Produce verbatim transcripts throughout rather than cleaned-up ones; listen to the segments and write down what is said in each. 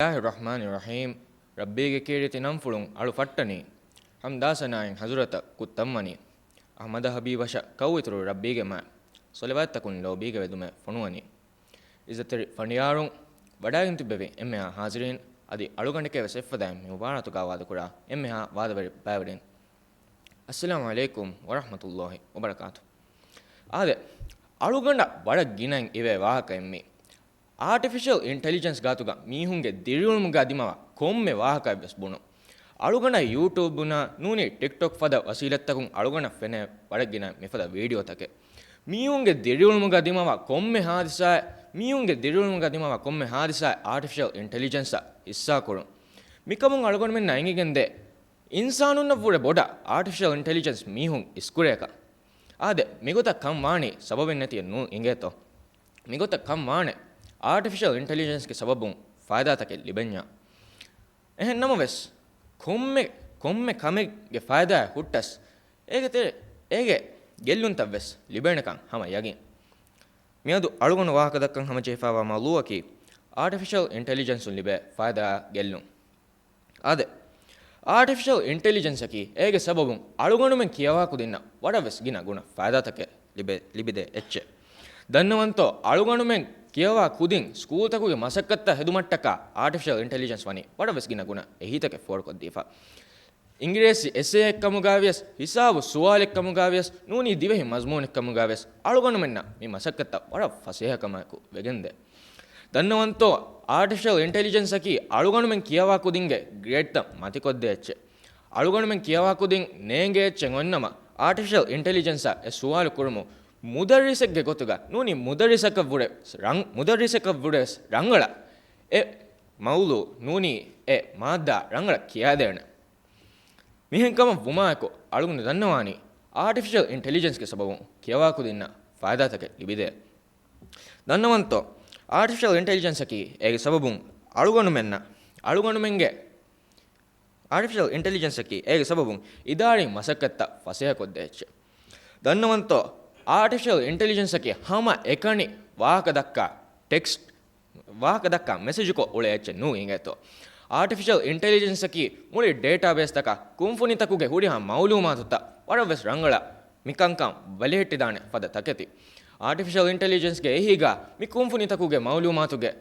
ބިސްމިއްލާހި ރަޙްމާނި ރަޙީމް. ރައްބީގެ ކީރިތި ނަންފުޅުން އަޅު ފައްޓަނީ. ޙަމްދާ ސަނާއިން ޙަޟްރަތަށް ކުއްތަންވަނީ. އަޙްމަދަށް ޙަބީބަށަށް ކައުއިތުރު ރައްބީގެ މާތް. ޞަލަވާތްތަކުން ލޯބީގެ ވެދުމެއް ފޮނުވަނީ. އިއްޒަތްތެރި ފަނޑިޔާރުން، ވަޑައިގެން ތިއްބެވި އެންމެހާ ޙާޟިރީން، އަދި އަޅުގަނޑެކޭ ވެސް އެއްފަދައިން މި މުބާރާތުގަ ވާދަކުރާ އެންމެހާ ވާދަވެރި ބައިވެރިން. އައްސަލާމު ޢަލައިކުމް ވަރަޙްމަތުﷲި ވަބަރަކާތު. އާދެ، އަޅުގަނޑަށް ވަރަށް ގިނައިން އިވޭ ވާހަކައެއް މީ. އާޓިފިޝަލް އިންޓެލިޖެންސް ގާތުގަ މީހުންގެ ދިރިއުޅުމުގަ ދިމަވާ ކޮންމެ ވާހަކައެއް ވެސް ބުނުން. އަޅުގަނޑަށް ޔޫޓޫބުނާ ނޫނީ ޓިކްޓޮކް ފަދަ ވަސީލަތްތަކުން އަޅުގަނޑަށް ފެނޭ ވަރަށް ގިނަ މިފަދަ ވީޑިއޯތަކެއް. މީހުންގެ ދިރިއުޅުމުގަ ދިމަވާ ކޮންމެ ހާދިސާއެއް، މީހުންގެ ދިރިއުޅުމުގަ ދިމަވާ ކޮންމެ ހާދިސާއެއް އާޓިފިޝަލް އިންޓެލިޖެންސަށް ހިއްސާކުރުން. މިކަމުން އަޅުގަނޑުމެންނަށް އެނގިގެންދޭ، އިންސާނުންނަށްވުރެ ބޮޑަށް އާޓިފިޝަލް އިންޓެލިޖެންސް މީހުން އިސްކުރޭކަށް. އާދެ، މިގޮތަށް ކަން ވާނީ ސަބަބެއް ނެތިއެއް ނޫން އިނގޭތޯ. މިގޮތަށް ކަން ވާނެ، އާޓިފިޝަލް އިންޓެލިޖެންސްގެ ސަބަބުން ފައިދާތަކެއް ލިބެންޏާ. އެހެން ނަމަވެސް، ކޮންމެ، ކޮންމެ ކަމެއްގެ ފައިދާއެއް ހުއްޓަސް، އޭގެ ތެރެ، އޭގެ ގެއްލުންތައް ވެސް ލިބޭނެކަން ހަމަ ޔަގީން. މިއަދު އަޅުގަނޑު ވާހަކަ ދައްކަން ހަމަޖެހިފައިވާ މައުޟޫއަކީ، އާޓިފިޝަލް އިންޓެލިޖެންސުން ލިބޭ ފައިދާއާ ގެއްލުން. އާދެ، އާޓިފިޝަލް އިންޓެލިޖެންސަކީ އޭގެ ސަބަބުން އަޅުގަނޑުމެން ކިޔަވާ ކުދިންނަށް ވަރަށް ވެސް ގިނަ ގުނަ ފައިދާތަކެއް ލިބެ، ލިބިދޭ އެއްޗެއް. ދަންނަވަންތޯ، އަޅުގަނޑުމެން ކިޔަވާ ކުދިން ސްކޫލްތަކުގެ މަސައްކަތްތައް ހެދުމަށްޓަކާ އާޓިފިޝަލް އިންޓެލިޖެންސް ވަނީ ވަރަށް ވެސް ގިނަ ގުނަ އެހީތަކެއް ފޯރުކޮށްދީފަ. އިނގިރޭސި އެސޭއެއްކަމުގަ ވިޔަސް، ހިސާބު ސުވާލެއްކަމުގަ ވިޔަސް، ނޫނީ ދިވެހި މަޒްމޫނެއްކަމުގަ ވިޔަސް، އަޅުގަނޑުމެންނަށް މި މަސައްކަތްތައް ވަރަށް ފަސޭހަކަމާއެކު ވެގެންދޭ. ދަންނަވަންތޯ، އާޓިފިޝަލް އިންޓެލިޖެންސަކީ އަޅުގަނޑުމެން ކިޔަވާ ކުދިންގެ ގްރޭޑްތައް މަތިކޮށްދޭ އެއްޗެއް. އަޅުގަނޑުމެން ކިޔަވާ ކުދިން ނޭނގޭ އެއްޗެއް އޮންނަމަ، އާޓިފިޝަލް އިންޓެލިޖެންސަށް އެ ސުވާލު ކުރުމުން މުދައްރިސެއްގެ ގޮތުގަ ނޫނީ މުދައްރިސަކަށްވުރެ ރަން-، މުދައްރިސަކަށްވުރެ ރަނގަޅަށް އެ މައުޟޫ ނޫނީ އެ މާއްދާ ރަނގަޅަށް ކިޔާދޭނެ. މިހެންކަމަށް ވުމާއެކު، އަޅުގަނޑު ދަންނަވާނީ، އާޓިފިޝަލް އިންޓެލިޖެންސްގެ ސަބަބުން ކިޔަވާ ކުދިންނަށް ފައިދާތަކެއް ލިބިދޭ. ދަންނަވަންތޯ، އާޓިފިޝަލް އިންޓެލިޖެންސަކީ އޭގެ ސަބަބުން އަޅުގަނޑުމެންނަށް، އަޅުގަނޑުމެންގެ، އާޓިފިޝަލް އިންޓެލިޖެންސަކީ އޭގެ ސަބަބުން އިދާރީ މަސައްކަތްތައް ފަސޭހަކޮށްދޭ އެއްޗެއް. ދަންނަވަންތޯ، އާޓިފިޝަލް އިންޓެލިޖެންސަކީ ހަމަ އެކަނި ވާހަކަ ދައްކާ ޓެކްސްޓް ވާހަކަ ދައްކާ މެސެޖުކޮށް އުޅޭ އެއްޗެއް ނޫން އިނގޭތޯ. އާޓިފިޝަލް އިންޓެލިޖެންސަކީ މުޅި ޑޭޓާބޭސްތަކާ ކުންފުނިތަކުގެ ހުރިހާ މައުލޫމާތުތައް ވަރަށް ވެސް ރަނގަޅަށް މިކަންކަން ވަލިހެއްޓިދާނެ ފަދަ ތަކެތި. އާޓިފިޝަލް އިންޓެލިޖެންސްގެ އެހީގަ މި ކުންފުނިތަކުގެ މައުލޫމާތުގެ،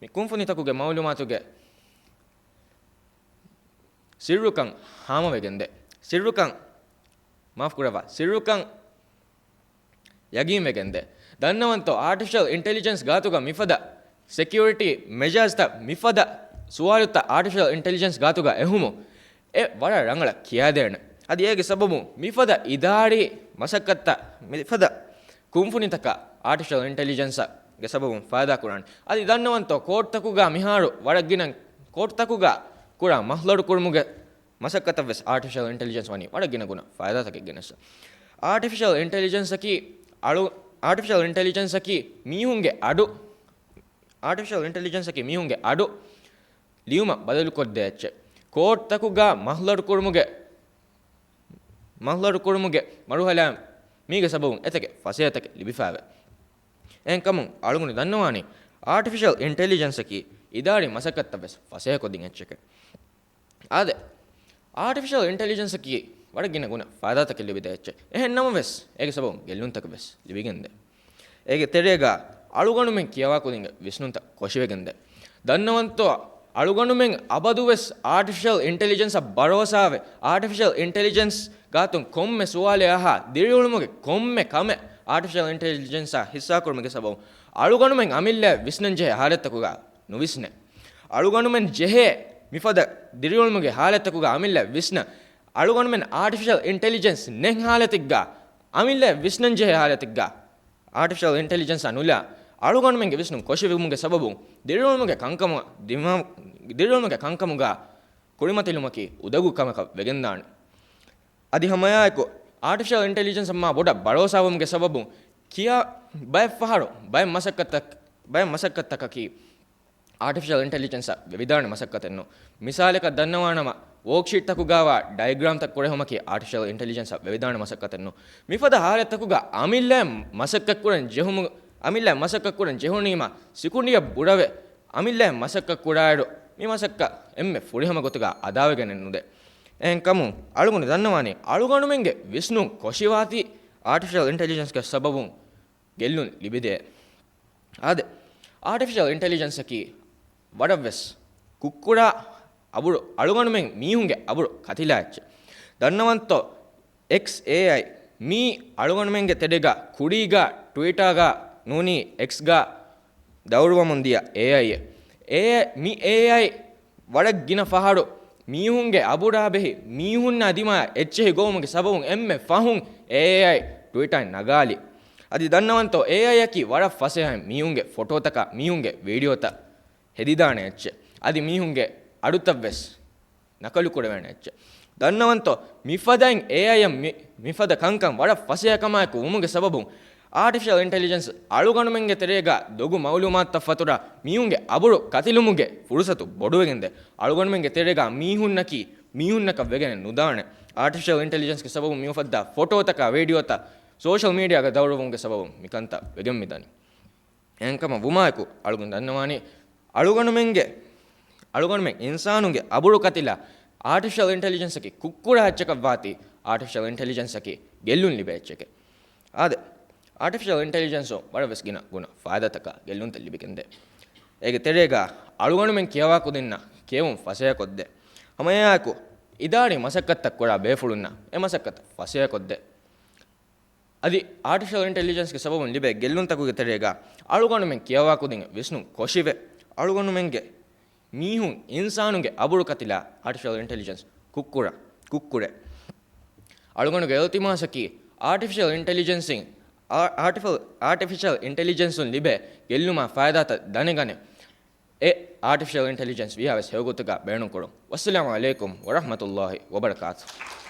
މި ކުންފުނިތަކުގެ މައުލޫމާތުގެ ސިއްރުކަން ހާމަވެގެންދޭ. ސިއްރުކަން، މާފުކުރައްވާ، ސިއްރުކަން ޔަގީންވެގެންދޭ. ދަންނަވަންތޯ، އާޓިފިޝަލް އިންޓެލިޖެންސް ގާތުގަ މިފަދަ ސެކިއުރިޓީ މެޖާޒްތައް މިފަދަ ސުވާލުތައް އާޓިފިޝަލް އިންޓެލިޖެންސް ގާތުގަ އެހުމުން އެ ވަރަށް ރަނގަޅަށް ކިޔާދޭނެ. އަދި އޭގެ ސަބަބުން މިފަދަ އިދާރީ މަސައްކަތްތައް، މިފަދަ ކުންފުނިތަކަށް އާޓިފިޝަލް އިންޓެލިޖެންސްގެ ސަބަބުން ފައިދާ ކުރާނެ. އަދި ދަންނަވަންތޯ، ކޯޓްތަކުގަ މިހާރު ވަރަށް ގިނަ ކޯޓްތަކުގަ ކުރާ މަހްލަރު ކުރުމުގެ މަސައްކަތަށް ވެސް އާޓިފިޝަލް އިންޓެލިޖެންސް ވަނީ ވަރަށް ގިނަ ގުނަ ފައިދާތަކެއް ގެނެސް. އާޓިފިޝަލް އިންޓެލިޖެންސަކީ އަޅު-، އާޓިފިޝަލް އިންޓެލިޖެންސަކީ މީހުންގެ އަޑު، އާޓިފިޝަލް އިންޓެލިޖެންސަކީ މީހުންގެ އަޑު ލިޔުމަށް ބަދަލުކޮށްދޭ އެއްޗެއް. ކޯޓްތަކުގަ މަހްލަރު ކުރުމުގެ، މަހްލަރު ކުރުމުގެ މަރުހަލާ މީގެ ސަބަބުން އެތަކެއް ފަސޭހަތަކެއް ލިބިފައެވެ. އެހެންކަމުން އަޅުގަނޑު ދަންނަވާނީ، އާޓިފިޝަލް އިންޓެލިޖެންސަކީ އިދާރީ މަސައްކަތްތައް ވެސް ފަސޭހަކޮށްދިން އެއްޗެކޭ. އާދެ، އާޓިފިޝަލް އިންޓެލިޖެންސަކީ ވަރަށް ގިނަ ގުނަ ފައިދާތަކެއް ލިބިދޭ އެއްޗެއް. އެހެން ނަމަވެސް، އޭގެ ސަބަބުން ގެއްލުންތަކެއް ވެސް ލިބިގެންދޭ. އޭގެ ތެރޭގަ އަޅުގަނޑުމެން ކިޔަވާ ކުދިންގެ ވިސްނުންތައް ކޮށިވެގެންދޭ. ދަންނަވަންތޯ، އަޅުގަނޑުމެން އަބަދުވެސް އާޓިފިޝަލް އިންޓެލިޖެންސަށް ބަރޯސާވެ، އާޓިފިޝަލް އިންޓެލިޖެންސް ގާތުން ކޮންމެ ސުވާލެއް އަހާ، ދިރިއުޅުމުގެ ކޮންމެ ކަމެއް އާޓިފިޝަލް އިންޓެލިޖެންސާ ހިއްސާކުރުމުގެ ސަބަބުން އަޅުގަނޑުމެން އަމިއްލައަށް ވިސްނަންޖެހޭ ހާލަތްތަކުގަ ނުވިސްނޭ. އަޅުގަނޑުމެން ޖެހޭ މިފަދަ ދިރިއުޅުމުގެ ހާލަތްތަކުގަ އަމިއްލައަށް ވިސްނަ، އަޅުގަނޑުމެން އާޓިފިޝަލް އިންޓެލިޖެންސް ނެތް ހާލަތެއްގަ، އަމިއްލައަށް ވިސްނަންޖެހޭ ހާލަތެއްގަ، އާޓިފިޝަލް އިންޓެލިޖެންސާ ނުލާ، އަޅުގަނޑުމެންގެ ވިސްނުން ކޮށިވުމުގެ ސަބަބުން ދިރިއުޅުމުގެ ކަންކަމު، ދިމާ-، ދިރިއުޅުމުގެ ކަންކަމުގަ ކުރިމަތިލުމަކީ އުދަގޫ ކަމަކަށް ވެގެންދާނެ. އަދި ހަމައެއާއެކު، އާޓިފިޝަލް އިންޓެލިޖެންސަށް މާ ބޮޑަށް ބަރޯސާވުމުގެ ސަބަބުން ކިޔާ ބައެއް ފަހަރު ބައެއް މަސައްކަތްތައް-، ބައެއް މަސައްކަތްތަކަކީ އާޓިފިޝަލް އިންޓެލިޖެންސަށް ވެވިދާނެ މަސައްކަތެއް ނޫން. މިސާލަކަށް ދަންނަވާނަމަ، ވޯކްޝީޓްތަކުގައިވާ ޑަޔަގްރާމްތައް ކުރެހުމަކީ އާޓިފިޝަލް އިންޓެލިޖެންސަށް ވެވިދާނެ މަސައްކަތެއް ނޫން. މިފަދަ ހާލަތްތަކުގަ އަމިއްލައަށް މަސައްކަތްކުރަން ޖެހުމު-، އަމިއްލައަށް މަސައްކަތްކުރަން ޖެހުނީމަ، ސިކުނޑިއަށް ބުރަވެ، އަމިއްލައަށް މަސައްކަތްކުރާއިރު، މި މަސައްކަތް އެންމެ ފުރިހަމަ ގޮތުގަ އަދާވެގެނެއް ނުދޭ. އެހެންކަމުން އަޅުގަނޑު ދަންނަވާނީ އަޅުގަނޑުމެންގެ ވިސްނުން ކޮށިވާތީ އާޓިފިޝަލް އިންޓެލިޖެންސްގެ ސަބަބުން ގެއްލުން ލިބިދޭ. އާދެ، އާޓިފިޝަލް އިންޓެލިޖެންސަކީ ވަރަށްވެސް ކުއްކުރާ އަބުރު އަޅުގަނޑުމެން މީހުންގެ އަބުރު ކަތިލާ އެއްޗެއް. ދަންނަވަންތޯ، އެކްސް އޭއައި މީ އަޅުގަނޑުމެންގެ ތެރޭގަ ކުރީގަ ޓްވިޓާގަ ނޫނީ އެކްސްގަ ދައުރުވަމުން ދިޔަ އޭއައިއެއް. އޭ، މި އޭއައި ވަރަށް ގިނަ ފަހަރު މީހުންގެ އަބުރާ ބެހި މީހުންނާ ދިމާ އެއްޗެހި ގޮވުމުގެ ސަބަބުން އެންމެ ފަހުން އޭއައި ޓްވިޓާއިން ނަގާލި. އަދި ދަންނަވަންތޯ އޭއައިއަކީ ވަރަށް ފަސޭހައިން މީހުންގެ ފޮޓޯތަކާ މީހުންގެ ވީޑިއޯތައް ހެދިދާނެ އެއްޗެއް. އަދި މީހުންގެ އަޑުތައްވެސް ނަކަލު ކުރެވޭނެ އެއްޗެއް. ދަންނަވަންތޯ، މިފަދައިން އޭއައިއަށް މި، މިފަދަ ކަންކަން ވަރަށް ފަސޭހަކަމާއެކު ވުމުގެ ސަބަބުން، އާޓިފިޝަލް އިންޓެލިޖެންސް އަޅުގަނޑުމެންގެ ތެރޭގަ ދޮގު މައުލޫމާތުތައް ފަތުރަ މީހުންގެ އަބުރު ކަތިލުމުގެ ފުރުސަތު ބޮޑުވެގެންދޭ. އަޅުގަނޑުމެންގެ ތެރޭގަ މީހުންނަކީ މީހުންނަކަށް ވެގެނެއް ނުދާނެ. އާޓިފިޝަލް އިންޓެލިޖެންސްގެ ސަބަބުން މިއުފައްދާ ފޮޓޯތަކާ ވީޑިއޯތައް ސޯޝަލް މީޑިއާގަ ދައުރުވުމުގެ ސަބަބުން މިކަންތައް ވެގެން މިދަނީ. އެހެންކަމަށް ވުމާއެކު އަޅުގަނޑު ދަންނަވާނީ، އަޅުގަނޑުމެންގެ، އަޅުގަނޑުމެން އިންސާނުންގެ އަބުރު ކަތިލާ އާޓިފިޝަލް އިންޓެލިޖެންސަކީ ކުއްކުރާ އެއްޗަކަށް ވާތީ، އާޓިފިޝަލް އިންޓެލިޖެންސަކީ ގެއްލުން ލިބޭ އެއްޗެކޭ. އާދެ، އާޓިފިޝަލް އިންޓެލިޖެންސުން ވަރަށް ވެސް ގިނަ ގުނަ ފައިދާތަކާ ގެއްލުންތައް ލިބިގެންދޭ. އޭގެ ތެރޭގަ އަޅުގަނޑުމެން ކިޔަވާ ކުދިންނަށް ކިޔެވުން ފަސޭހަކޮށްދޭ. ހަމައެއާއެކު އިދާރީ މަސައްކަތްތައް ކުރާ ބޭފުޅުންނަށް އެ މަސައްކަތަށް ފަސޭހަކޮށްދޭ. އަދި އާޓިފިޝަލް އިންޓެލިޖެންސްގެ ސަބަބުން ލިބޭ ގެއްލުންތަކުގެ ތެރޭގަ އަޅުގަނޑުމެން ކިޔަވާ ކުދިން ވިސްނުން ކޮށިވެ، އަޅުގަނޑުމެންގެ މީހުން އިންސާނުންގެ އަބުރު ކަތިލާ އާޓިފިޝަލް އިންޓެލިޖެންސް ކުއްކުރާ، ކުއްކުރޭ. އަޅުގަނޑުގެ އިލްތިމާސަކީ އާޓިފިޝަލް އިންޓެލިޖެންސިން، އާ، އާޓިފި-، އާޓިފިޝަލް އިންޓެލިޖެންސުން ލިބޭ ގެއްލުމާ ފައިދާތައް ދަނެގަނެ، އެ އާޓިފިޝަލް އިންޓެލިޖެންސް ވީހާވެސް ހެޔޮގޮތުގަ ބޭނުންކުރުން. ވައްސަލާމު ޢަލައިކުމް ވަރަޙްމަތުﷲި ވަބަރަކާތުހު.